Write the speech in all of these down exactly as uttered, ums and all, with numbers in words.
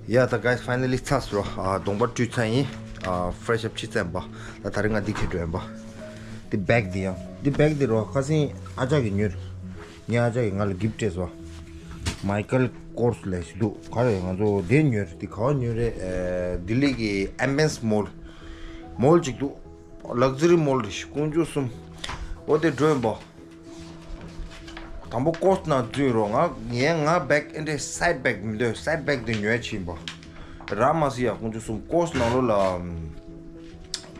ཡ་ད་guys, finally ཚར་སོང་། ཨ་གདོང་པ་བཀྲུས་ཚར་ཡིན། ཨ་fresh up བྱས་ཚར་ཡིན་པ། ད་ད་རིང་ང་འདི་འཁྱེར་འགྲོ་ཡིན་པ། འདི་བེག་འདི་ཡང་འདི་བེག་འདི་རོ་ཁ་སང་ཨ་ཅག་གིས་ཉོས། ངའི་ཨ་ཅག་གིས་ང་ལ་gift སྤྲད་སོང་། Michael Kors ལབ་ཞིག་འདུག་ག་རེ་ང་ཚོ་དེ་ཉོས་རེད། འདི་ག་པར་ཉོས་རེད། ཨེ་ལྡི་ལི་གི་Ambience Mall། mall ཅིག་འདུག luxury mall རེད་ཤག་དཀོན་མཆོག་གསུམ། འོ་དེ་འགྲོ་ཡིན་པ། དང་པོ་Kors ནང་འཛུལ་རོགས། ང་ངས་ང་བེག་ཨེ་འདྲས་side bag མི་འདོད། side bag དེ་ཉོས་ཕྱིན་པ། ར་མ་སི་ཡ་དཀོན་མཆོག་གསུམ། Kors ནང་ལོགས་ལ་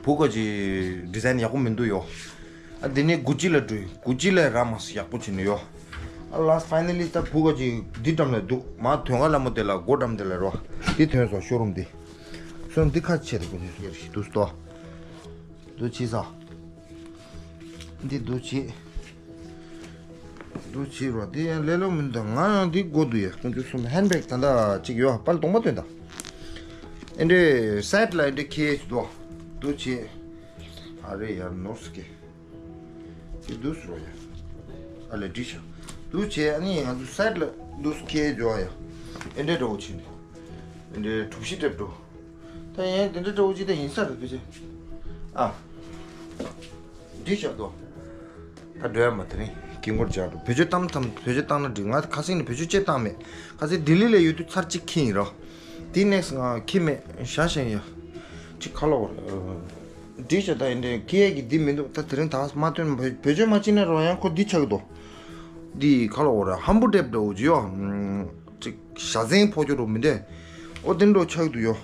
བུ་ག་ཅིག་design ཡག་པོ་མི་འདུག་ཡོ། ཨ་དེ་ནས་Gucci ལ་འགྲོ། Gucci ལ་ར་མ་སི་ཡག་པོ་བྱིན་ནས་ཡོ། ཨ་last finally ད་བུ་ག་ཅིག་འདི་འགྲམ་ལ་འདུག་མ་དོན་ག་ལ་མོ་དེ་ལ་སྒོ་འགྲམ་དེ་ལ་རོ། འདི་ཐོན་སོང་showroom འདི། showroom འདི་ཁ་ཕྱེ་རེ་དཀོན་མཆོག་གསུམ། འདུག་སྟོ། འདུག་བྱས་ས། འདི་འདུག་བྱས། འདུག་བྱས་རོ། འདི་ཡང་ལས་སླ་མི་འདུག་ང་ཡང་འདི་དགོས་འདུག་ཡ། དཀོན་མཆོག་གསུམ། handbag ད་ལྟ་གཅིག་ཡོད། པར་གདོང་པ་སྟོན་ད། ཨེ་འདྲས་side ལ་ཨེ་འདྲས་ཁྱེར་འདུག་འདུག་བྱས། ཨ་རེ་ཡར་ནོར་སི་ཀེ། འདི་འདུག་སེ་རོ་ཡ། ཨ་ལས་འགྲིག་ཤག་འདུག་བྱས་ཨ་ནི་ང་ཚོ་side ལ་འདུག་སེ་ཁྱེར་འགྲོ་ཡ། ཨེ་འདྲས་འདྲ་བོ་བྱས་ནས། ཨེ་འདྲས་གྲུ་བཞི་སྤྲད་འགྲོ། ད་ཡིན་དེ་འདྲ་འདྲ་བོ་ཅིག་ད་ཡིན་ས་རེད་ཕལ་ཆེར། ཨ། འགྲིག་ཤག་དོ། ད་འགྲོ་ཡ་མ་དེ་རིང་དཀྱིལ་འཁོར་སྦྱར་འགྲོ། བེད་སྤྱོད་གཏམ་ཐམ་བེད་སྤྱོད་བཏང་ན་འགྲིག་ང་ཁ་སང་ནས་བེད་སྤྱོད་ཅེས་བཏང་མེད། ཁ་སང་ལྡི་ལི་ལ་ཡོད་དུས་ཚར་གཅིག་ཁྱེར་ཡིན་རོ། དེ་next ང་ཁྱེར་མེད་བཞག་བཞག་ཡ། ཅིག་ཁ་ལོག་འགྲིག་ཤག་ད་ཡིན་དེ་ཁྱེར་ཡ་གི་འདི་མི་འདུག་ད་དེ་རིང་ད་མ་སྟོན་བེད་སྤྱོད་མ་བྱེད་ན་རོ་ཡང་ཁོ་འདི་ཆགས་འདུག་འདི་ཁ་ལོག་ར་ཧམ་བུ་ཊེབ་འདྲ་བོ་ཅིག་ཡོ། ཅིག་བཞའ་ཚན་ཕོག་རྒྱུ་རུ་མི་འདོད། ཨོ་དེ་འདྲ་ཆགས་འདུག་ཡོ།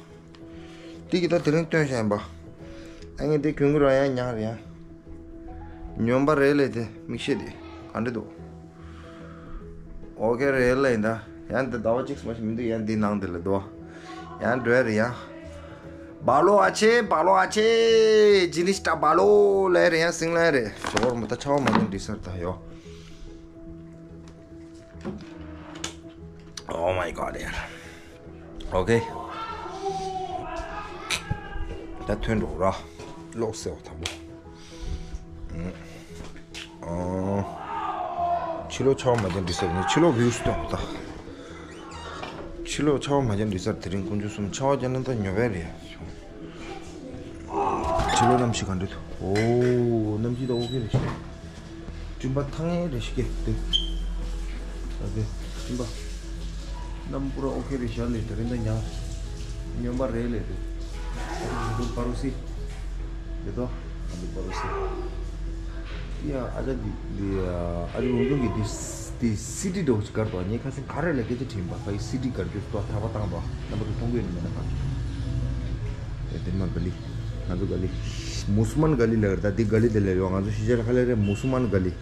དེ་གི་ད་དེ་རིང་སྟོན་བཞག་ཡིན་པ། ཨ་ངས་དེ་གྱོན་གི་ར་ཡང་ཉག་རེད་ཡ། སྨྱོན་པ་རེད་ལས་དེ་མིག་ཤེས་དེ་ག་འདྲ་འདུག་ཨོ་ཁེ་རེད་ལས་ཡིན་ད། ཡང་འདི་ཟླ་བ་གཅིག་མ་ཞིག་མི་འདུག་ཡང་འདི་ནང་དེ་ལ་འདུག་ཡང་འགྲོ་ཡ་རེད་ཡ། སྦ་ལོ་ཨ་ཆེ་སྦ་ལོ་ཨ་ཆེ། ཇི་ནི་སི་ཏྲ་སྦ་ལོ་ལས་རེད་ཡ། སིང་ལ་རེད་ཞོར་མ་ད་ཆ་བ་མ་ཉན་འདྲི་སར་ད་ཡོ། Oh my god ཡ། ཨོ་ཁེ། ད་ཐོན་འགྲོ་ར། ལོག་སེ་བ་དང་པོ། ཨོ། ཕྱི་ལོགས་ཆ་བ་མ་ཉན་འདྲི་སར་ནི་ཕྱི་ལོགས་views སྟོན་ད། ཕྱི་ལོགས་ཆ་བ་མ་ཉན་འདྲི་སར་དེ་རིང་དཀོན་མཆོག་གསུམ་ཆ་བ་ཉན་ན་ད་ཉོ་བས་རེད་ཡ། ཕྱི་ལོགས་གནམ་གཤིས་ག་འདྲ་འདུག་ཨོ་གནམ་གཤིས་ད་ཨོ་ཁེ་རེད་ཤག་སྤྲིན་པ་ཐང་ངེ་རེ་ཞིག་གེ་དེ། ད་དེ་སྤྲིན་པ། གནམ་པུ་ར་ཨོ་ཁེ་རེ་ཞག་ལས་དེ་རིང་ད་ཉག་སྨྱོན་པ་རེད་ལས་དེ། ཨ་རུ་པ་རུ་སི། དེ་དོ། ཨ་རུ་པ་རུ་སི། ཡ་ཨ་ཅག་འདི་འདི་ཨ་རུ་ལུང་སྟོང་གི་འདི་འདི་སི་ཏི་འདྲ་བོ་ཞིག་གར་དོ། ངས་ཁ་སང་ག་རེ་ལ་སྐད་ཆ་དྲིས་པ་ཕ་ཡི་སི་ཏི་གར་རྒྱུ་ཏོ་ཐག་པ་བཏང་དོ། རྣམ་པ་ཚོ་མཐོང་གི་ཡོད་ནི་མེད་ན་ཕ། དེ་མ་ག་ལི། ང་ཚོ་ག་ལི། མུ་སུ་མན་ག་ལི་ལ་ད་འདི་ག་ལི་དེ་ལ་ཡོད། ང་ཚོ་ཤི་ཅེ་ལ་ཁ་ལ་རེ་མུ་སུ་མན་ག་ལི།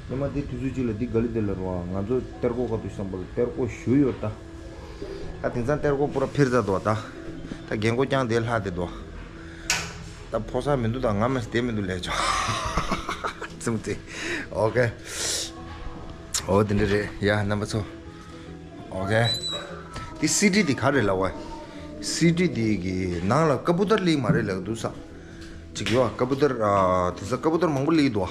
ཉི་མ་འདི་དུས་ཚོད་གཅིག་ལ་འདི་ག་ལི་དེ་ལ་རོ། ང་ཚོ་གཏེར་སྒོ་ག་དུས་བསམ་པ་ལ་གཏེར་སྒོ་ཞུ་ཡོད་ད། ད་དེང་སང་གཏེར་སྒོ་པུ་ར་ཕིར་ད་དོ་ད། ད་རྒན་གོ་ཀྱང་དེ་ལྷ་དེ་དོ། ད་ཕོ་ས་མི་འདུག་ད་ང་མ་དེ་མི་འདུག་ལས་ཆོག་ཙམ་དེ། ཨོ་ཁེ། ཨོ་དེ་འདྲ་རེད་ཡ་རྣམ་པ་ཚོ། ཨོ་ཁེ། དེ་སི་ཏི་དེ་ག་རེད་ལབ་བ། སི་ཏི་དེ་གི་ནང་ལ་ཀ་པུ་ཏར་ལི་མ་རེད་ལབ་འདུག་ས། ཅིག་ཡོད་ཀ་པུ་ཏར་ཨ་དེ་ས་ཀ་པུ་ཏར་མང་པོ་ལི་འདུག་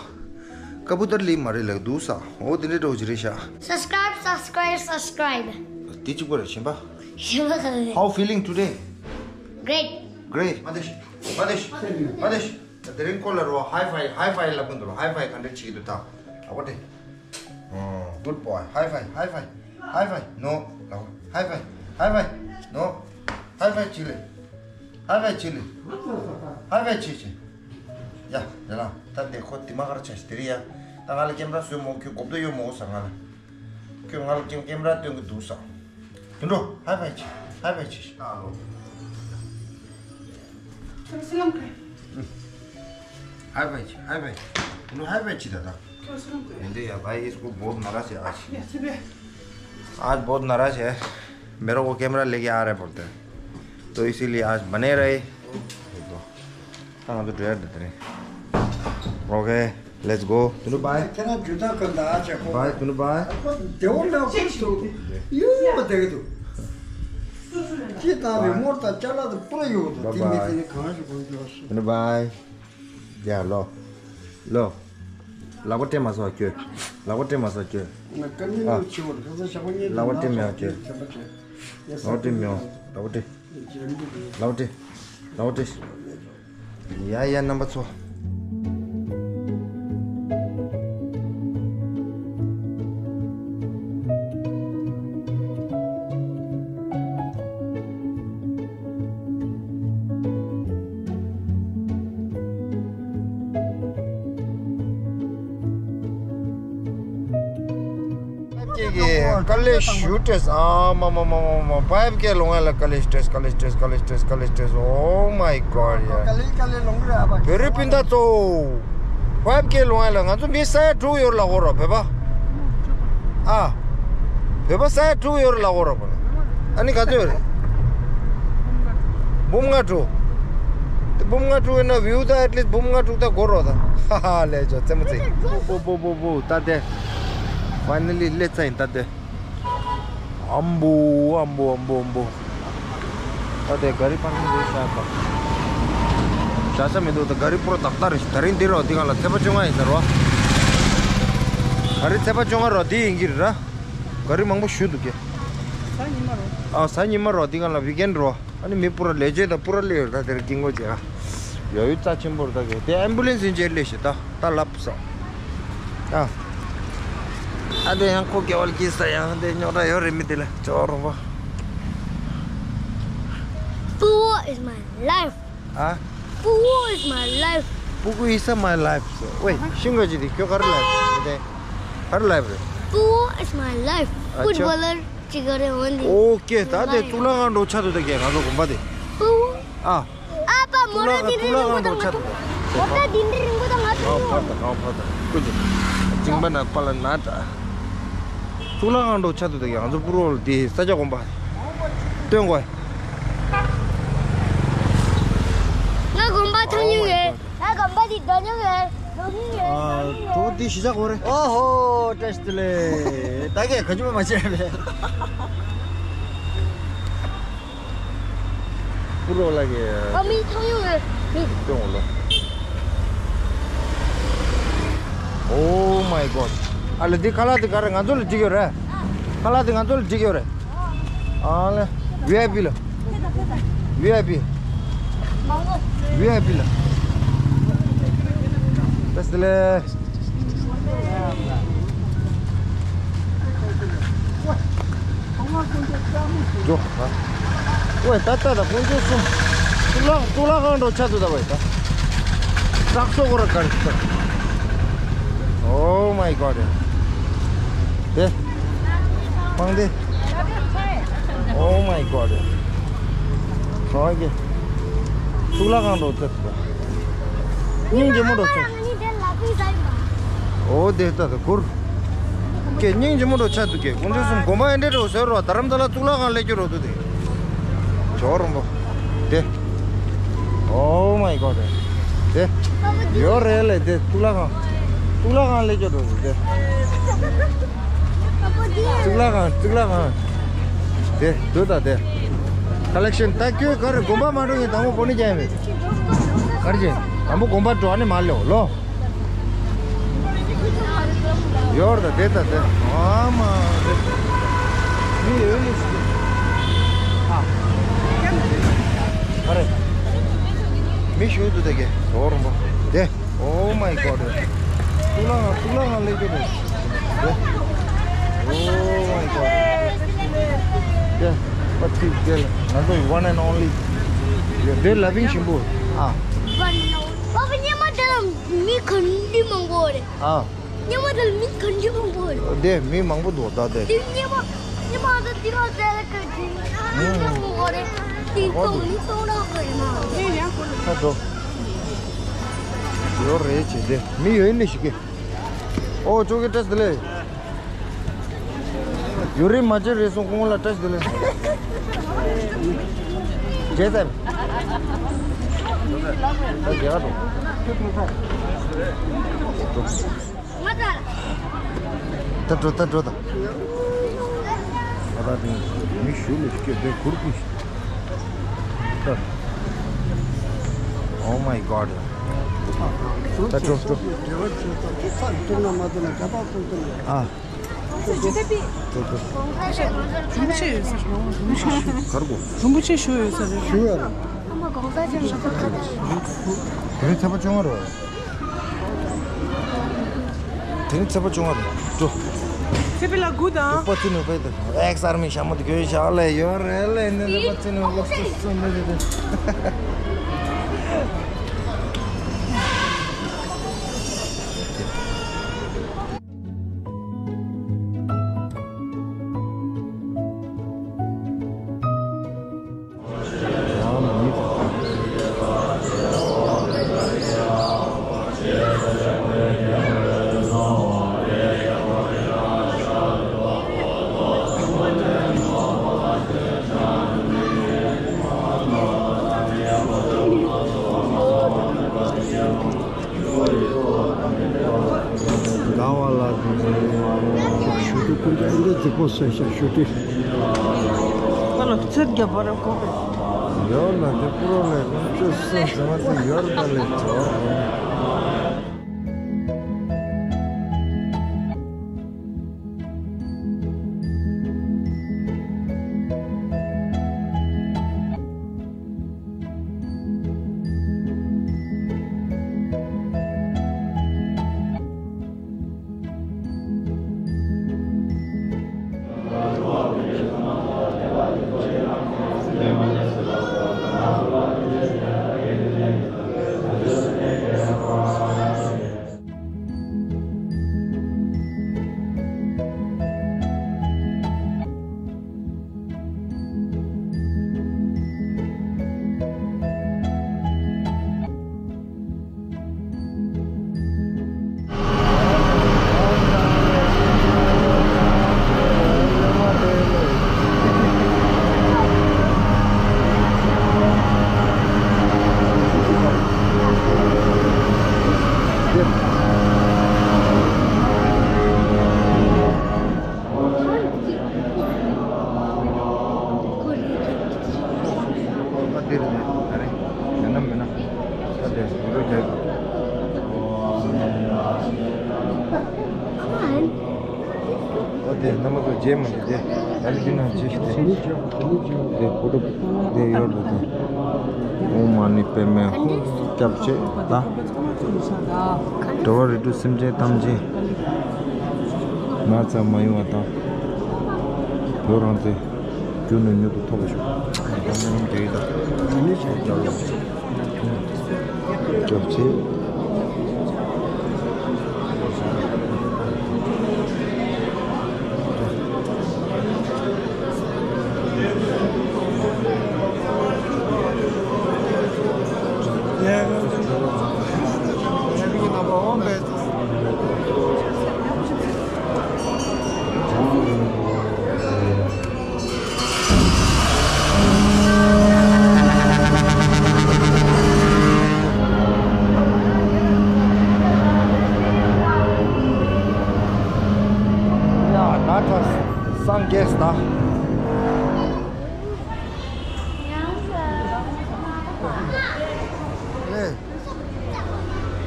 ཀ་པུ་ཏར་ལི་མ་རེད་ལབ་འདུག་ས། ཨོ་དེ་འདྲ་འདྲ་བོ་ཅིག་རེད་ཤག Subscribe, subscribe, subscribe. དེ་གཅིག་པོ་རེད་གཞན་པ། གཞན་པ་ག་རེ། How feeling today? Great. Great. མ་དེ་ཤི། མ་དེ་ཤི། མ་དེ་ཤི། དེ་རིང་ཁོ་ལ་རོ་high five, high five ལབ་གི་འདུག་ལོ། high five ག་འདྲ་བྱེད་ཀྱི་འདུག་ད། ཨ་བ་དེ། ཨོ། Good boy. High five, high five, high five. No. High five, high five. No. High five བྱེད་ལེ། High five བྱེད་ལེ། High five བྱེད་བྱེད། ཡ། ཡ་ལ། ད་དེ་ཁོ་དེ་མ་གར་ཆ་ཞིག་དེ་རེད་ཡ། ད་ང་ལ་ཀེམ་ར་བཟོས་མོ་ཁྱོད་གོབ་ཏོ་ཡོད་མོ་ས་ང་ལ། ཁྱོད་ང་ལ་ཀེམ་ཀེམ་ར་སྟོན་གི་འདུག་ས། དུད་འགྲོ། high five བྱེད། high five བྱེད། ཨ་ལོ། ཁྱོད་སི་ལམ་ཁ། high five བྱེད། high five བྱེད། དུད་འགྲོ། high five བྱེད་ད་ད། ཁྱོད་སི་ལམ་ཁ། हिंदी या भाई, इसको बहुत नाराज है आज। ये सुबह। आज बहुत नाराज है। मेरे को कैमरा लेके आ रहे बोलते हैं, तो इसीलिए आज बने रहे। ད་ང་ཚོ་འགྲོ་ཡ་འདི་དེ་རེད། Okay, let's go. དུད་འགྲོ་bye. ཁྱེད་རང་རྒྱུ་དག་གི་འདའ་ཆེ་ཁོ། Bye, དུད་འགྲོ་bye. ཁོ་བདེ་བོ་ལ་ཁུར་འདུག་ཡུ་བ་བསྡད་ཀྱི་འདུག་ཅི་ལྟ་བའི་དམོར་དང་ཅ་ལག་དང་པུ་ར་ཡོད་འདུག་དེ་མི་དེ་ནི་གང་ཞིག་དགོས་འདུག་དུད་འགྲོ་bye. ཡ་ལོ། ལོ། ལག་པ་སྤྲད་མ་སོང་ཁྱོད། ལག་པ་སྤྲད་མ་སོང་ཁྱོད། ང་ཀ་ནི་ཨ། ཆེ་བོ་ཁ་ས་ཞག་པ་གཉིས་ལག་པ་སྤྲད་མེད་ཁྱོད། ཚན་པ་ཆེ། ལའོ་ཏྲི་མེའོ། ལའོ་ཏྲི། ལའོ་ཏྲི། ལའོ་ཏྲི། ཡ་ཡ་རྣམ་པ་ཚོ། ཀྱེ་ཀྱེ་དཀའ་ལས་ཞུ་སྤྲད། ཨ་མ་མ་མ་མ་མ། ཕའིབ་ཀེ་ལོང་ཡ་ལ་དཀའ་ལས་སྤྲད། དཀའ་ལས་སྤྲད། དཀའ་ལས་སྤྲད། དཀའ་ལས་སྤྲད། Oh my God ཡ། དཀའ་ལས་དཀའ་ལས་ལོང་གི་རེད་ཨ་ཕ། བོད་རིགས་སྤུན་ཟླ་ཚོ། ཕའིབ་ཀེ་ལོང་ཡ་ལ་ང་ཚོ་མི་ས་ཡ་དྲུག་ཡོད་རེད་ལབ་ཀྱི་ཡོད་རེད་བོད་པ། ཨ། བོད་པ་ས་ཡ་དྲུག་ཡོད་རེད་ལབ་ཀྱི་ཡོད་རེད་བོད་པ། ཨ་ནི་ག་ཚོད་ཡོད་རེད། འབུམ་ལྔ་དྲུག་དེ་འབུམ་ལྔ་དྲུག་ཡོད་ན་བིའུ་ད་at least འབུམ་ལྔ་དྲུག་ད་འགོར་རོགས་ད། ཧ་ཧ་ལས་ཆོག་རྩེད་མོ་རྩེ། པོ་པོ་པོ་པོ་ད་དེ། Finally སླེབས་ཚར་ཡིན་ད་དེ། ཨམ་བུ་ཨམ་བུ་ཨམ་བུ་ཨམ་བུ། ད་དེ་ག་རི་པར་ཀིང་རེད་ཤག་པ། བཞག་ས་མི་འདུག་ད་ག་རི་པུ་ར་ཏག་ཏག་རེད། ད་རིང་འདི་རོ་འདི་སྒང་ལ་ཚེས་པ་བཅོ་ལྔ་ཡིན་ཟེར་རོ། ག་རི་ཚེས་པ་བཅོ་ལྔ་རོ་འདི་ཡིན་གྱི་རེད་ར། ག་རི་མང་པོ་ཞུ་འདུག་གས། གཟའ་ཉི་མ་རོ། ཨ་གཟའ་ཉི་མ་རོ་འདི་སྒང་ལ་ཝིག་ཨེན་རོ། ཨ་ནི་མི་པུ་ར་ལས་བྱེད་དང་པུ་ར་ལས་ཡོད་ད་དེར་ཀིང་གོ་བྱེད་ཨ། ཡོད་ཡོད་རྩ་ཆེན་པོ་རེད་ད་གས་དེ་ཨེམ་བུ་ལེན་སི་ཡིན་བྱས་སླེབས་ཤིག་ད། ད་ལབ་སོང་། ཨ། ཨ་དེ་ཡང་ཁོ་སྐྱེ་བ་སྐྱེས་ས་ཡང་དེ་རྙོག་དྲ་ཡོད་རེད་མི་དེ་ལ་ཅོ་རོང་པོ། Puwo is my life. ཨ། Puwo is my life. Puwo is my life. ཝེ་ཤིང་ག་ཅི་དེ་ཁྱོད་ག་རེ་ལབ་རེད་དེ། ག་རེ་ལབ་རེད། Puwo is my life. ཨ་ཅོ། Footballer ཅིག་ག་རེ་འོན་ཏེ། ཨོ་ཀེ་ད་དེ་གཙུག་ལག་ཁང་འགྲོ་ཆ་དུ་དེ་གས་ང་ཚོ་དགོན་པ་དེ། Puwo། ཨ། ཨ་ཕ་མོ་ར་འདི་འདྲ་རིང་པོ་དང་ང་ཚོ། མོ་ཊ་འདི་འདྲ་རིང་པོ་དང་ང་ཚོ། ཕར་དང་ཕར་དང་ཀུན་གྱི་ཅིང་པ་ན་པ་ལ་ན་ད། གཙུག་ལག་ཁང་འགྲོ་ཆ་དུ་དེ་ང་ཚོ་པུ་རོ་ལ་དེ་ས་སྐྱ་དགོན་པ། སྟོན་དགོས། ང་དགོན་པ་ཐང་ཉུང་ཡོད། ང་དགོན་པ་འདི་འགྲོ་ཉུང་ཡོད། འགྲོ་ཉུང་ཡོད། ཨ། འགྲོ་འདི་གཞིས་ཆགས་གོ་རེད། ཨོ་ཧོ་བཀྲ་ཤིས་བདེ་ལེགས། ད་གས་ག་ཅི་མ་མ་བྱས་རེད། པུ་རོ་ལ་གི། ཨ་མི་ཚང་ཡོང་རེད། མི། སྟོན་འོ་ལོ། Oh my God. ཨ་ལེ་འདི་ཁ་ལག་འདི་ག་རེ་ང་ཚོ་ལ་འགྲིག་ཡོད་རེད། ཁ་ལག་འདི་ང་ཚོ་ལ་འགྲིག་ཡོད་རེད། ཨ་ལེ། ཝི་ཨའི་པི་ལ། ཝི་ཨའི་པི། ཝི་ཨའི་པི་ལ། བཀྲ་ཤིས་བདེ་ལེགས། འགྲོ། ཨོའི་ད་ལྟ་ད་དཀོན་མཆོག་གསུམ། གཙུག་ལག་གཙུག་ལག་ཁང་འགྲོ་ཆ་དུ་ད་བས་ད། བྲག་སོ་གོ་ར་གར་ཞིག་ད། Oh my God. དེ། སྤང་དེ། Oh my God. ཨོ་ཀེ། གཙུག་ལག་ཁང་འགྲོ་ཆ་དུ་ད། སྙིང་རྗེ་མོ་འགྲོ་ཆ། ཨོ་དེ་ལྟ་དུ་གུར། ཀེ་སྙིང་རྗེ་མོ་འགྲོ་ཆ་དུ་ཀེ་དཀོན་མཆོག་གསུམ་དགོན་པ་ཨེ་འདྲེ་འགྲོ་ཟེར་རོ། རྡ་རམ་ས་ལ་གཙུག་ལག་ཁང་སླེབས་རྒྱུ་རོ་དུ་དེ། ཇོ་རོང་པོ། དེ། Oh my God. དེ། ཡོ་རེ་ལེ་དེ་གཙུག་ལག་ཁང་། གཙུག་ལག་ཁང་སླེབས་རྒྱུ་རོ་དུ་དེ། གཙུག་ལག་ཁང་གཙུག་ལག་ཁང་། དེ་དུ་ད་དེ། ཀ་ལེག་ཤན་ད་ཁྱོད་ག་རེ་དགོན་པ་མ་འགྲོ་ངས་དང་པོ་པོ་ནི་རྒྱ་ཡིན་མེད། ག་རེ་བྱེད། དང་པོ་དགོན་པ་འགྲོ་ཨ་ནི་མ་ལེའོ་ལོ། ཡོར་ད་དེ་ད་དེ། ཨ་མ་དེ། མི་ཡོད་ནི་ཞིག་ཨ། ག་རེ། མི་ཞུ་འདུག་ད་གེ་ཟོ་རོང་པོ། དེ། Oh my God. གཙུག་ལག་ཁང་གཙུག་ལག་ཁང་སླེབས་རྒྱུ་རེད། དེ། Oh my God. དེ། པ་ཚིག་དེ་ལ་ང་ཚོ་one and only. དེ་ལ་བིང་ཞིམ་པོ། ཨ། པ་པ་ཉི་མ་དེ་ལ་མི་ག་འདྲ་མང་པོ་རེད། ཨ། ཉི་མ་དེ་ལ་མི་ག་འདྲ་མང་པོ་རེད། དེ་མི་མང་པོ་འདུག་ད་དེ། དེ་ཉི་མ་ཉི་མ་དེ་དེ་ལ་དེ་ལ་ག་འདྲ་མང་པོ་རེད། དེ་ཏོག་མི་ཏོག་རག་གི་རེད་མ། ཁ་འགྲོ། ཡོད་རེད་བྱེད་དེ་མི་ཡོད་ནི་ཞིག་གི། ཨོ་ཅོ་གི་བཀྲ་ཤིས་བདེ་ལེགས། ཡུ་རི་མ་ཅི་རེད་སོང་ཁོང་ལ་བཀྲ་ཤིས་བདེ་ལེགས། རྗེས་ཟེར། ད་རྒྱལ་ཁ་འགྲོ། ད་འགྲོ་ད་འགྲོ་ད། ད་ད་དེ་མི་ཞུ་ལས་སྐྱོད་དེ་གུར་གུར། ད། Oh my God. ད་འགྲོ་འགྲོ། ཨ། རིན་པོ་ཆེ་ཡོད་ས་རེད། རིན་པོ་ཆེ་ཞུ་ཡོད་ས་རེད། ཞུ་ཡ་རེད། དེ་རིང་ཚེས་པ་བཅོ་ལྔ་རེད། དེ་རིང་ཚེས་པ་བཅོ་ལྔ་རེད། འགྲོ། ཚེས་པ་ལ་དགུ་དང་། པ་ཙི་ནུ་པའི་དེ་ཨེག་སར་མི་ཤ་མོ་དེ་གོས་ཤག་ལ་ཡོད་རེད་ལ་ཡིན་ནི་པ་ཙི་ནུ་ལོག་སུ་སུ་མི་རེད། དགའ་བ་ལ་ཞུ་དུས་ཀུན་ཏུ་ཨ་འདྲ་རྫིག་པོ་བཟོས་ཤག་ཞུ་དུས། ཨ་ལ་ཚོད་རྒྱབ་པ་རེད་གོ་གི། ཡོད་ལ་དེ་པུ་རོ་ལས་ཀུན་ཚོད་སུ་ཟེར་བ་དེ་ཡོད་རེད་ད་ལས་ཚོ། ཨོ་དེ་རྣམ་པ་ཚོ་རྗེས་མ་འདི་དེ་ད་རེས་རྒྱུ་ན་རྗེས་ཤིག་དེ་དེ་ཕོ་ཊོ་དེ་ཡོད་ལ་དེ། ཨོཾ་མ་ཎི་པདྨེ་ཧཱུྃ་སྐྱབས་རྗེ་ད། འགྲོ་བ་རིགས་དྲུག་སེམས་ཅན་ཐམས་ཅད་ན་ཚ་མ་ཡོང་བ་དང་། བོད་རང་བཙན་མྱུར་ནས་མྱུར་དུ་ཐོབ་པ་ཤོག་ད་མི་རྣམས་རྒྱ་ཡིག་དང་། སྐྱབས་རྗེ། ད་ད་སངས་རྒྱས་ད།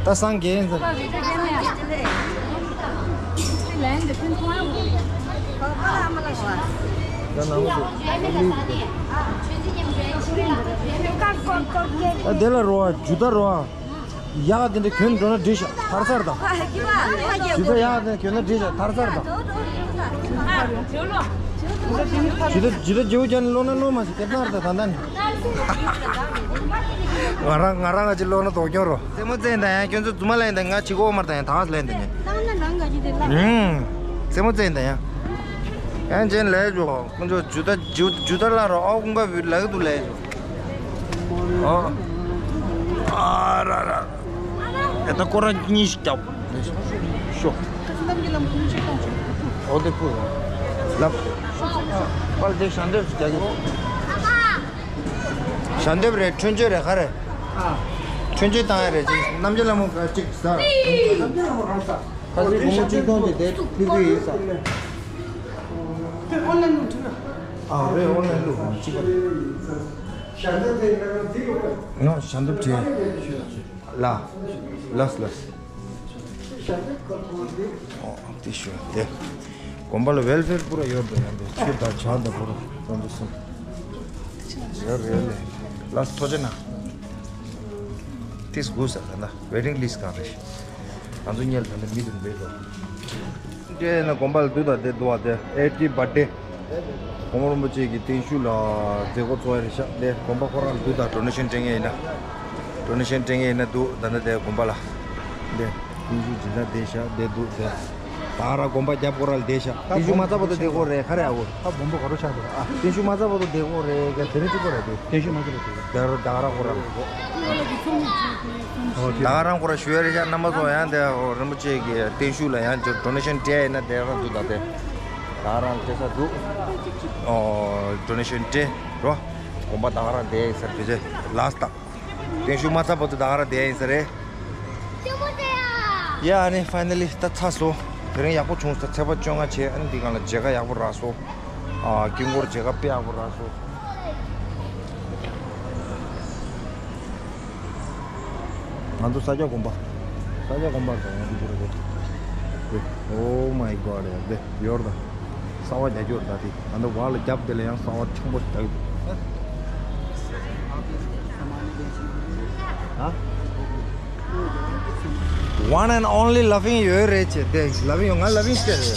ད་སངས་རྒྱས་ཡིན་ཟེར། ད་དེ་ལ་རོ་བ་ཇུ་ད་རོ་བ། ཡག་དེ་འདྲ་གྱོན་འགྲོ་ན་འགྲིག་ཤག་ཐར་ཚར་དང་། ཇུ་ད་ཡག་དེ་གྱོན་ན་འགྲིག་ཤག་ཐར་ཚར་དང་། ཇུ་ད་ཇུ་ད་ཇེའུ་ཅན་ལོ་ན་ལོ་མ་ཞིག་སྐད་ཚར་དང་ད་ད་ནི། ང་རང་ང་རང་ང་ཅི་ལོ་ན་དོག་ཀྱང་རོ། རྩེད་མོ་རྩེ་འདི་ཡང་ཁྱོད་ཚོ་རྫུན་མ་ལེན་འདི་ང་ཅི་གོ་མར་དང་ཡང་ཐང་ལེན་འདི་ནི། ཨུམ། རྩེད་མོ་རྩེ་འདི་ཡང་། ཡང་ཅན་ལས་འཇོག་ཁོང་ཚོ་ཇུ་ད་ཇུ་ཇུ་ད་ལ་རོ་ཨའོ་ཀུང་པ་བུ་ལག་ཏུ་ལས་འཇོག་ཨོ། ཨ་ར་ར། ཨེ་ད་ཀོ་ར་གཉིས་ཤིག་རྒྱབ། ཤོ། ཨོ་དེ་ཕུ། ལབ། པལ་དེ་ཞལ་འདེབས་རྒྱག་གི། ཞལ་འདེབས་རེད། འཕྲོད་བཅོས་རེད་ག་རེ། འཕྲོད་བཅོས་བཏང་ཡ་རེད་ཅིག་རྣམ་རྒྱལ་ལྷ་མོ་ག་ཅིག་ཟ། ཁ་སང་སྒོར་མོ་གཅིག་སྟོང་གི་དེ་ཕུལ་གི་ཡིན་ས། ཨ་རེད། ཨོན་ལན་བླུགས་གཅིག་པ་རེད། ཞལ་འདེབས་དེ་ནང་འདི་ཡོད་རེད། ནོ་ཞལ་འདེབས་བྲིས། ལ། ལགས་ལགས། ཨོ་དེ་ཞུ་དེ། དགོན་པ་ལ་ཝེལ་ཕེར་པུ་ར་ཡོད་པ་ཡང་དེ་ཆུ་དང་ཇ་དང་པུ་ར་དང་དུ་སོང་། ཡོད་རེད་ལེ། ལགས་ཐུགས་རྗེ་གནང་། ཏིས་དགུ་ཟེར་ད་ན་ཝེ་ཊིང་ལིསི་གང་རེད། ང་ཚོ་ཉལ་ད་ནི་མི་དུ་འབེལ་ལོ། དེ་ན་དགོན་པ་ལ་དུས་དང་དེ་འདུག་བ་དེ་ཨེ་ཊི་བར་ཌེ། གོང་མ་རིན་པོ་ཆེ་གི་བརྟན་བཞུགས་ལ་མཛད་སྒོ་ཚོགས་ཡ་རེད་ཤག་དེ་དགོན་པ་ཁོ་རང་ལ་དུས་དང་ཌོ་ནེ་ཤན་སྤྲད་མཁན་ཡིན་ན། ཌོ་ནེ་ཤན་སྤྲད་མཁན་ཡིན་ན་འདུག་ད་ནི་དེ་དགོན་པ་ལ། དེ་བརྟན་བཞུགས་སྦྱིན་བདག་བསྡད་ཤག་དེ་འདུག་དེ། ད་ག་རང་དགོན་པ་རྒྱབ་ཁོ་རང་ལ་བསྡད་ཤག་བརྟན་བཞུགས་མ་ཚར་བར་དུ་བསྡད་དགོས་རེད། ག་རེ་ཨ་འོ། ད་དགོན་པ་ག་རོ་ཆགས་འདུག་ཨ། བརྟན་བཞུགས་མ་ཚར་བར་དུ་བསྡད་དགོས་རེད། ག་དེ་རིང་གཅིག་པོ་རེད་དེ། བརྟན་བཞུགས་མ་ཚར་བར་དུ། དེ་རུ་ད་ག་རང་ཁོ་རང་། ད་ག་རང་ཁོ་རང་ཞུ་ཡ་རེད་ཤག་རྣམ་པ་ཚོ་ཡང་དེ་རིན་པོ་ཆེ་གི་བརྟན་བཞུགས་ལ་ཡང་ཌོ་ནེ་ཤན་སྤྲད་ཡིན་ན་དེ་རང་འདུག་ད་དེ། ད་ག་རང་སྤྲད་ས་འདུག་ཨོ། ཌོ་ནེ་ཤན་སྤྲད་རོ། དགོན་པ་ད་ག་རང་བསྡད་ཡིན་ས་རེད་དེ་ལ་སྟག་བརྟན་བཞུགས་མ་ཚར་བར་དུ་ད་ག་རང་བསྡད་ཡིན་ས་རེད། ཡ་ཨ་ནི་ཕའི་ནལ་ལི་ད་ཚར་སོང་། དེ་རིང་ཡག་པོ་བྱུང་སོང་། ཚེས་པ་བཅོ་ལྔ་བྱས། ཨ་ནི་འདི་སྒང་ལ་མཇལ་ཁ་ཡག་པོ་རག་སོང་། ཨ། དཀྱིལ་འཁོར་མཇལ་ཁ་དཔེ་ཡག་པོ་རག་སོང་། ང་ཚོ་ས་སྐྱ་དགོན་པ། ས་སྐྱ་དགོན་པ་དང་ཡང་འདི་འདུག་རེད་དེ། Oh my God ཡ་དེ་ཡོར་ད། གསར་པ་རྒྱག་རྒྱུ་རེད་ད་དེ། ང་ཚོ་བར་ལ་རྒྱབ་དེ་ལ་ཡང་གསར་པ་ཆེན་པོ་རྒྱག་གི་འདུག་ཨ། One and only ལ་ཕིང་ཡོད་རེད་ཅེས་དེ། ལ་ཕིང་ཡོད། ང་ལ་ཕིང་སྟེར་རེད།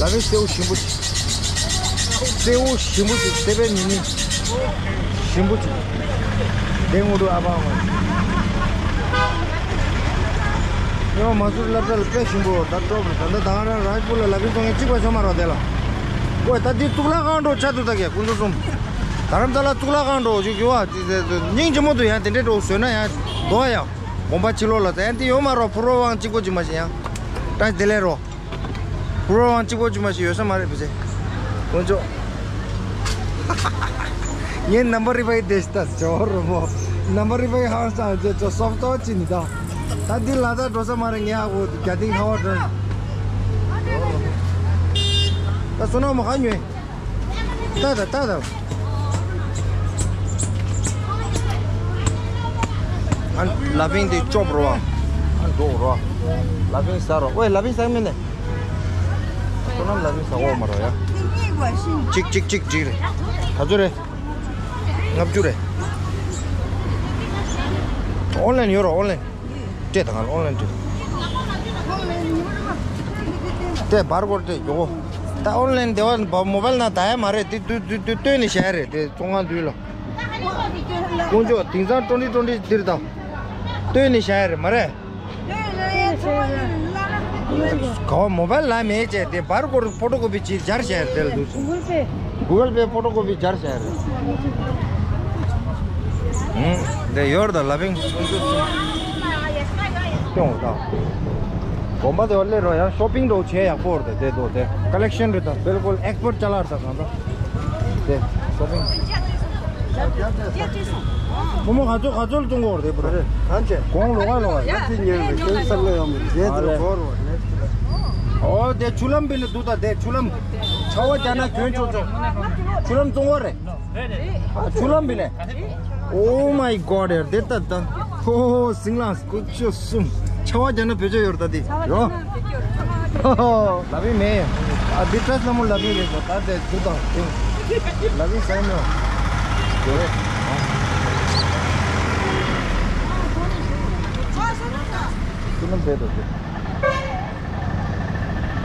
ལ་ཕིང་སྟེར་བ་ཞིམ་པོ་ཅིག་སྟེར་བ་ཞིམ་པོ་ཅིག་སྟེར་བའི་མི་མི་ཞིམ་པོ་ཅིག་དེ་ངོ་དུ་ཨ་ཕ་མ། ཉོ་མ་ཟུར་སློབ་གྲྭ་ལ་དཔེ་ཞིམ་པོ་ད་སྤྲོ་པོ། ད་ལྟ་ད་ང་རང་རཱཇ་པུར་ལ་ལ་ཕིང་བཙོང་མཁན་གཅིག་པ་ཤོ་མ་རོ་དེ་ལ། ཨོ་ད་འདི་གཙུག་ལག་ཁང་འགྲོ་ཆ་དུ་ད་གས་ཀུན་ཏུ་གསུམ། དྷ་རམ་ས་ལ་གཙུག་ལག་ཁང་འགྲོ་ཞུ་རྒྱུ་བ། སྙིང་རྗེ་མོ་དུ་ཡང་དེ་འདྲའི་འགྲོ་བཟོས་ན་ཡང་འདོ་ཡ། དགོན་པ་ཕྱི་ལོགས་ལ་ཟེར་ཡང་དེ་ཡོད་མ་རོ། ཕུར་བ་དབང་གཅིག་པོ་གཅིག་མ་ཤེས་ཡང་། ཏྲ་དེ་ལས་རོ། ཕུར་བ་དབང་གཅིག་པོ་གཅིག་མ་ཤེས་ཡོད་ས་མ་རེད་བུ་ཚེ། དཀོན་མཆོག་ངའི་རྣམ་པ་རིག་པའི་སྡེ་ཞིག་ད་ཇོ་རོ་མོ། རྣམ་པ་རིག་པའི་ཧང་སང་ཅེ་ཅོ་སོབ་ཏོ་ཅི་ནི་ད། ད་འདི་ལ་ད་འགྲོ་ས་མ་རེད། ངས་ཧ་གོ་རྒྱ་ཏིང་ཧ་བ་དྲན། ད་བསོད་ནམས་མོ་ག་ཉོས། ལྟ་ད་ལྟ་ད། ཨ་ལ་ཕིང་དེ་ཅོབ་རོ། ཨ་འགྲོ་རོ། ལ་ཕིང་ཟ་རོ། ཝེ་ལ་ཕིང་ཟ་མིན་ནས། ཁོ་རང་ལ་ཕིང་ཟ་འོ་མ་རོ་ཡ། གཅིག་གཅིག་གཅིག་གཅིག་རེད། ག་ཚོད་རེད། ལྔ་བཅུ་རེད། ཨོན་ལན་ཡོད་རོ་ཨོན་ལན། སྤྲད་དང་ཨོན་ལན་སྤྲད། སྤྲད་བར་སྐོར་སྤྲད་མགྱོགས་པོ། ད་ཨོན་ལན་དེ་བ་མོ་བལ་ན་ད་ཡ་མ་རེད། དེ་དུ་དུ་དུ་སྟོན་ནས་བཞག་རེད། དེ་བཙོང་ཁང་དུས་ལ། དཀོན་མཆོག་དེང་སང་ཀྲོང་ཀྲི་ཀྲོང་ཀྲི་འདིར་དང་། སྟོན་ནས་བཞག་རེད་མ་རེད། ག་བ་མོ་བལ་ལ་མེད་ཅེས་དེ་བར་སྐོར་ཕོ་ཊོ་ཀོ་པི་ཅིག་སྦྱར་བཞག་རེད། དེ་ལ་དུས་སུ། གུ་གལ་པེ་ཕོ་ཊོ་ཀོ་པི་སྦྱར་བཞག་རེད། ཧུམ། དེ་ཡོར་ད་ལ་ཕིང་། སྐྱོང་དང་། དགོན་པ་དེ་བ་སླེབས་རོགས། ཡང་ཤོ་པིང་འགྲོ་བྱས་ཡག་པོ་རེད། དེ་དོ་དེ་ཀ་ལེག་ཤན་རེད། ད་བེལ་ཀོལ་ཨེག་སི་པར་ཅ་ལག་ད་གང་ད། དེ་ཤོ་པིང་། མོ་མོ་ག་ཚོད་ག་ཚོད་ལ་བཙོང་གོ་རེད་པ་རེད། གང་བྱས། གོང་ལོག་ག་ལོག་ག་ཡ་ཚིག་ཉན་རེད། ཁྱོད་བསམ་བློ་ཡོང་མི་རེད། དེ་ཨ་ལེ། འགོར་བ་ནས། ཨོ་དེ་ཆུ་ལམ་བི་ལ་འདུག་ད། དེ་ཆུ་ལམ། ཆར་པ་རྒྱག་ན་གྱོན་ཆོག་ཆོག་ཆུ་ལམ་བཙོང་གོ་རེད། ཨ་ཆུ་ལམ་བི་ལ། Oh my God ཡར་དེ་ལྟ་ད། ཧོ་ཧོ་ཧོ་སིང་ལང་སྐུ་ཆུ་གསུམ། ཆར་པ་རྒྱག་ན་བེད་སྤྱོད་ཡོད་རེད་ད་དེ། ཡོ། ཧོ་ཧོ། ལ་བི་མེ། ཨ་དེ་ཏྲས་ལ་མོ་ལ་བི་རེད་ཟོ། ད་དེ་དུ་དང་དེ། ལ་བི་སའི་ནོ། ཡོ་རེད། ཁྱོད་རྣམ་པས་དོ་དེ།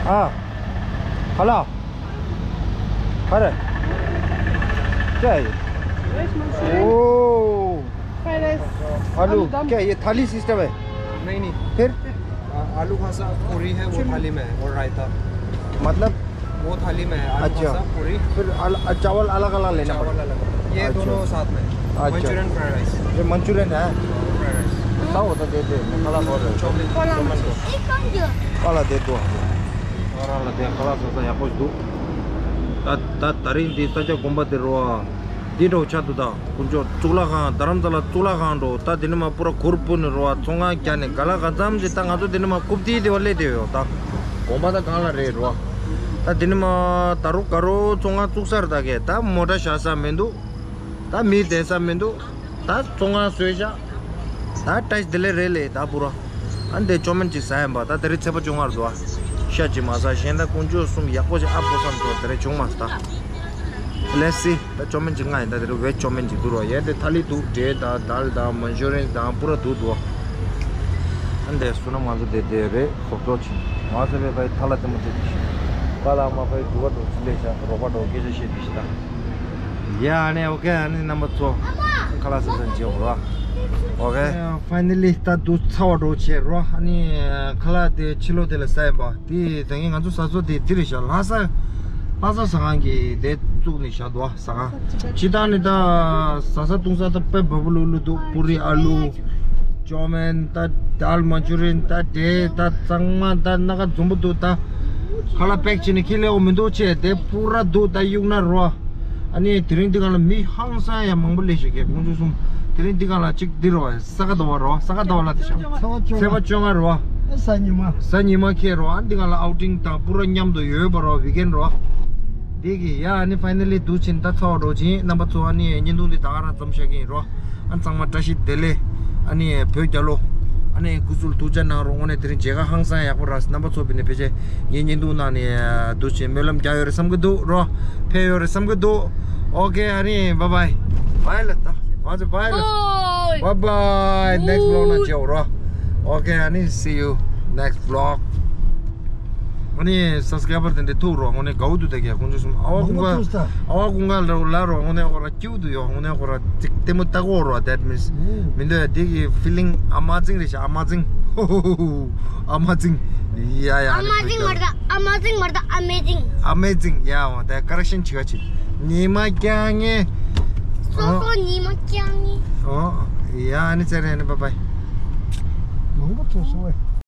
ཨ། ཧ་ལ། ཁ་རེ། क्या है ये? ओ। Fried rice. आलू। आलू दम। क्या ये थाली सिस्टम है? नहीं, नहीं। फिर? आ, आलू खासा पूरी है, वो थाली में है, और रायता। मतलब? वो थाली में है, आलू अच्छा। खासा पूरी। फिर अल-, चावल अलग-अलग लेना पड़ेगा? चावल अलग। ये अच्छा। दोनों साथ में। अच्छा। Manchurian fried rice. ये मंचूरियन है? Fried rice. बताओ तो दे दे, मैं खड़ा हो रहा हूँ। चाउमिन। चाउमिन को। काला दे दो। ཁོ་རང་ལ་དེ་ཁ་ལག་ཟ་ས་ཡག་པོ་ཞིག་འདུག་ད་ད་ད་རིང་འདི་ས་སྐྱ་དགོན་པ་དེ་རོ། འདི་འགྲོ་ཆ་འདུག་ད་དཀོན་མཆོག་གཙུག་ལག་ཁང་། རྡ་རམ་ས་ལ་གཙུག་ལག་ཁང་འགྲོ། ད་དེ་ནས་མ་པུ་ར་གུར་པུ་ནས་རོ། ཚོང་ཁང་རྒྱག་ནས་ག་ལ་ག་ཙམ་ཞིག་ད་ང་ཚོ་དེ་ནས་མ་རྐུབ་སྟེགས་དེ་བ་སླེབས་བསྡད་ཡོད། ད་དགོན་པ་ད་གང་ལ་རེད་རོ། ད་དེ་ནས་མ་ད་རུ་ག་རོ་ཚོང་ཁང་བཙུགས་ས་རེད། ད་གས་ད་མོ་ཊ་བཞག་ས་མི་འདུག་ད་མི་བསྡད་ས་མི་འདུག་ད་ཚོང་ཁང་བཟོས་བཞག་ད་ཏྲས་དེ་ལས་རེད་ལས་ད་པུ་ར། ཨ་འདི་ཅོ་མན་ཅིག་ཟ་ཡིན་པ། ད་དེ་རིང་ཚེས་པ་བཅོ་ལྔ་རེད་འདུག་ཨ། ཤ་ཅིག་མ་ཟ་གཞན་དག་དཀོན་མཆོག་གསུམ་ཡག་པོ་ཅིག་ཨ་པོ་བསམ་ཚོ་དེ་རེ་བྱུང་མ་སོང་ད། Let's see. ད་ཅོ་མེན་ཅིག་ང་ཡིན་ད་དེ་རེ་བེ་ཅོ་མེན་ཅིག་འདུག་རོ། ཡ་དེ་ཐ་ལི་འདུག་འབྲས་དང་དལ་དང་མན་ཇུ་རིན་དང་པུ་ར་འདུག་འདུག་ཨ་འདས་སུ་ན་ང་ཚོ་དེ་དེ་རེ་ཁོབ་ཏོ་ཆིན་མ་ཟ་བེ་ཕའི་ཐ་ལ་དེ་མོ་དེ་དེ་ཤི་པ་ལ་མ་ཕའི་འདུག་ག་འགྲོ་ཚུལ་ལས་ཤ་རོགས་པ་འགྲོ་སྐད་ཆ་བཤད་དེ་ཤི་ད། ཡ་ཨ་ནི་ཨོ་ཁེ། ཨ་ནི་རྣམ་པ་ཚོ་ཁ་ལག་ཟ་ཟ་བྱེད་འོ་ར། ཨོ་ཁེ། ཕའི་ནལ་ལི་ད་འདུག་ཚ་བ་འགྲོ་བྱེད་རོ། ཨ་ནི་ཁ་ལག་དེ་ཕྱི་ལོགས་དེ་ལ་ཟ་ཡིན་པ། དེ་ད་ངས་ང་ཚོ་ཟ་ས་དེ་འདི་རེད་ཤག་ལྷ་ས། ལྷ་ས་ཟ་ཁང་གི་དེ་བཙུགས་ནས་བཞག་འདུག་ཟ་ཁང་ཕྱི་ཐག་ནི་ད་ཟ་ས་བཏུང་ས་ད་དཔེ་འབབ་ལུག་ལུག་འདུག་པུ་རི་ཨ་ལུ། ཅོ་མེན་ད་དལ་མན་ཇུ་རིན་ད་འབྲས་ད་གཙང་མ་ད་སྣ་ཁ་འཛོམས་པོ་འདུག་ད་ཁ་ལག་པེག་བྱས་ནས་ཁྱེར་སླེབས་འོ་མི་འདུག་ཅེས་དེ་པུ་ར་འདུག་ད་གཡུག་ན་རོ། ཨ་ནི་དེ་རིང་འདི་ག་ལ་མི་ཧང་སང་ཡང་མང་པོ་སླེབས་ཤག་གི་དཀོན་མཆོག་གསུམ། དེ་རིང་འདི་ག་ལ་གཅིག་འདི་རོ་ས་ག་ཟླ་བ་རོ། ས་ག་ཟླ་བ་ལ་དེ་ཤག་ཚེས་པ་བཅོ་ལྔ་རོ། ས་ཉི་མ། ས་ཉི་མ་ཁེལ་རོ། ཨ་འདི་ག་ལ་ཨའུ་ཊིང་དང་པུ་ར་མཉམ་དུ་ཡོད་པ་རོ། ཝི་ཀེན་རོ། འདི་གི་ཡ་ཨ་ནི་ཕའི་ནལ་ལི་འདུག་ཕྱིན་ད་ཚ་བ་འགྲོ་ཕྱིན། རྣམ་པ་ཚོ་ཨ་ནི་བརྙན་ཐུང་འདི་ད་ག་རང་མཚམས་བཞག་གི་ཡིན་རོ། ཨ་ཚང་མ་བཀྲ་ཤིས་བདེ་ལེགས། ཨ་ནི་བོད་རྒྱལ་ལོ། ཨ་ནི་སྐུ་གཟུགས་ཐུགས་ཅག་གནང་རོགས། དངོས་གནས་དེ་རིང་མཇལ་ཁ་ཧང་སང་ཡག་པོ་རག་སོང་། རྣམ་པ་ཚོ་བི་ནས་ཕལ་ཆེར་ངའི་བརྙན་ཐུང་ནང་ནས་འདུག་ཕྱིན་སྨོན་ལམ་རྒྱག་ཡོད་རེད་བསམ་གི་འདུག་རོ། ཕན་ཡོད་རེད་བསམ་གི་འདུག་ཨོ་ཁེ། ཨ་ནི་bye bye. Bye ལ་ད་ང་ཚོ་bye ལ། Bye. Bye bye. Next vlog ནང་མཇལ་རོ། ཨོ་ཁེ། ཨ་ནི་see you next vlog. ཨ་ནི་སབ་སི་ཀ་རའི་བར་དེ་འདྲ་ཐུག་རོགས། དངོས་གནས་དགའ་བོ་འདུག་ད་ག་དཀོན་མཆོག་གསུམ། ཨ་བ་ཀུན་དགའ། མང་པོ་ཐུག་ས། ཨ་བ་ཀུན་དགའ་ལ་ལ་རོགས། དངོས་གནས་ཁོ་ར་སྐྱིད་པོ་འདུག་ཡོ། དངོས་གནས་ཁོ་ར་ཅིག་ལྟད་མོ་ལྟ་གོ་རོགས། That means མི་འདོད་དེ་གི་feeling amazing རེད་ཤག amazing. Amazing. ཡ་ཡ། Amazing མ་རེད་ད། Amazing མ་རེད་ད། Amazing. Amazing. ཡ་འོ་ད་correction བྱེད་ག་བྱེད། ཉི་མ་རྐྱང་ངེ། སོ་སོ་ཉི་མ་རྐྱང་ངེ། ཨོ། ཡ་ཨ་ནི་ཚེ་རིང་ཨ་ནི་bye bye. མང་པོ་ཐུག་སོང་བས།